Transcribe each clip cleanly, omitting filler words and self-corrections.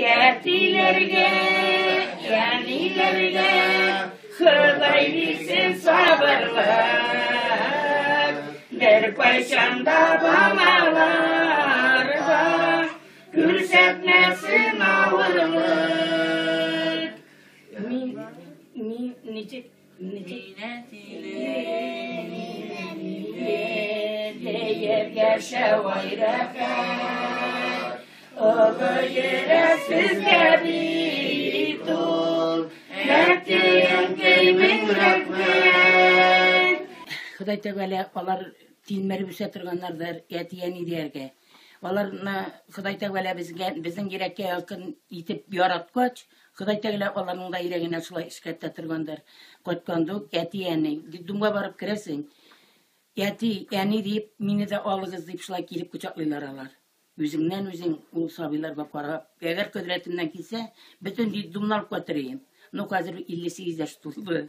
Әтиләргә, әниләргә Ходай бирсен сабырлык. Беркайчан да балаларга күрсәтмәсен авырлык. Мин, мин ничек, ничек? Диеп яшәү ай рәхәт. Олы йөрәк сезгә бит ул. Әти-әнкәй, мең рәхмәт. Ходай Тәгалә алар тилмереп үсә торганнардыр, әти-әни дияргә. Аларны Ходай Тәгалә безгә, безнең йөрәккә якын итеп яраткач, Ходай Тәгалә аларның да йөрәгенә шулай эшкәртә торгандыр. Кайтканда ук әти-әни, детдомга барып керәсең, әти, әни дип, мине дә алыгыз дип шулай килеп кочаклыйлар алар. Үзеңнән үзең ул сабыйларга карап, әгәр кодрәтемнән килсә, бөтен детдомны алып кайтыр. Ну, хәзер 58 яшь тулды.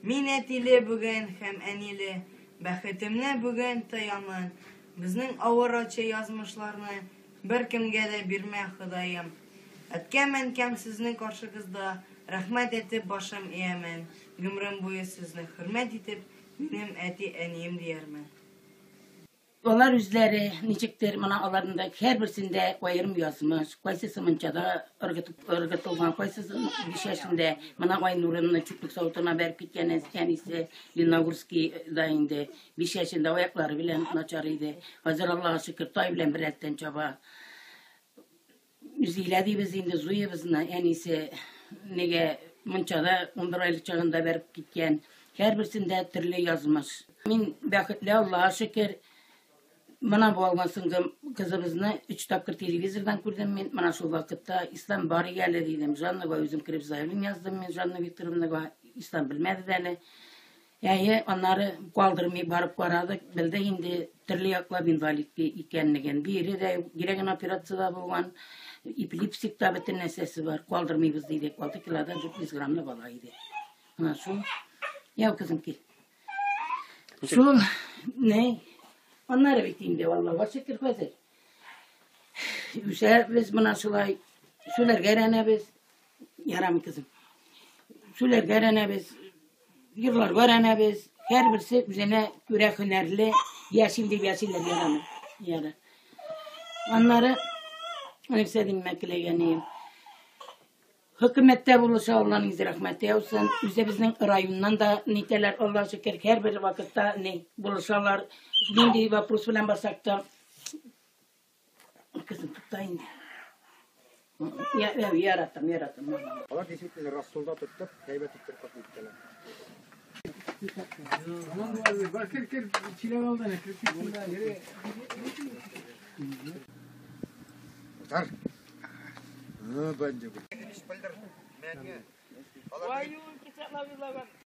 Мин әтиле бүген һәм әниле, бәхетемне бүген тоямын. Безнең авыр ачы язмышларны беркемгә дә бирмә, Ходаем. Әткәм, әнкәм, сезнең каршыгызда рәхмәт әйтеп башым иямен. Гомерем буе сезне хөрмәт итеп, минем әти-әнием диярмен. Алар үзләре ничектер, менә аларның да һәрберсендә аерым язмыш. Кайсысы мунчада ыргытылган, кайсысы 5 яшендә. Менә Айнурымны чүплек савытына бәреп киткән әнисе Лениногорскийда инде 5 яшендә аяклары белән начар иде. Хәзер Аллага шөкер, тай белән бер рәттән чаба. Зилә дибез инде Зуебызны, әнисе нигә мунчада 11 айлык чагында бәреп киткән. Һәрберсендә төрле язмыш. Мин бәхетле, Аллага шөкер. Мына бу алган соңгы кызыбызны 3 тапкыр телевизордан күрдем мин. Мына шул вакытта Ислам бар әле дидем. Жаннага үзем кереп заявление яздым мин Жанна Викторовнага. Ислам белмәде дә әле. Әйе, аннары калдырмый барып карадык. Белде инде төрле яклап инвалид икәнлеген. Бире дә йөрәген операцияда булган, эпилепсик та бөтен нәрсәсе бар. Калдырмыйбыз дидек. 6 килодан 400 граммлы бала иде. Мына шул. Яу, кызым, кил. Шул, не? Аннары бит инде Аллага шөкер хәзер. Үсәбез менә шулай, сүләргә өйрәнәбез. Ярамый, кызым. Сүләргә өйрәнәбез, йырларга өйрәнәбез. Һәрберсе үзенә күрә һөнәрле, яшим дип яшиләр, ярамый. Яра. Аннары нәрсә дим мәкеләгәнем. Хөкүмәттә булыша, Алланың изге рәхмәте яусын. Үзебезнең районнан да нитәләр, Аллаһ шөкер, һәрбер вакытта ни булышалар. Нинди вопрос белән барсак та. Кызым, тукта инде. Я, я, яратам, яратам. Алар действительно рассолда тоттып, әйбәт иттереп кабул иттеләр. Бар, кер, кер, чиләк алды, кер, кер. Утар. Бәнде.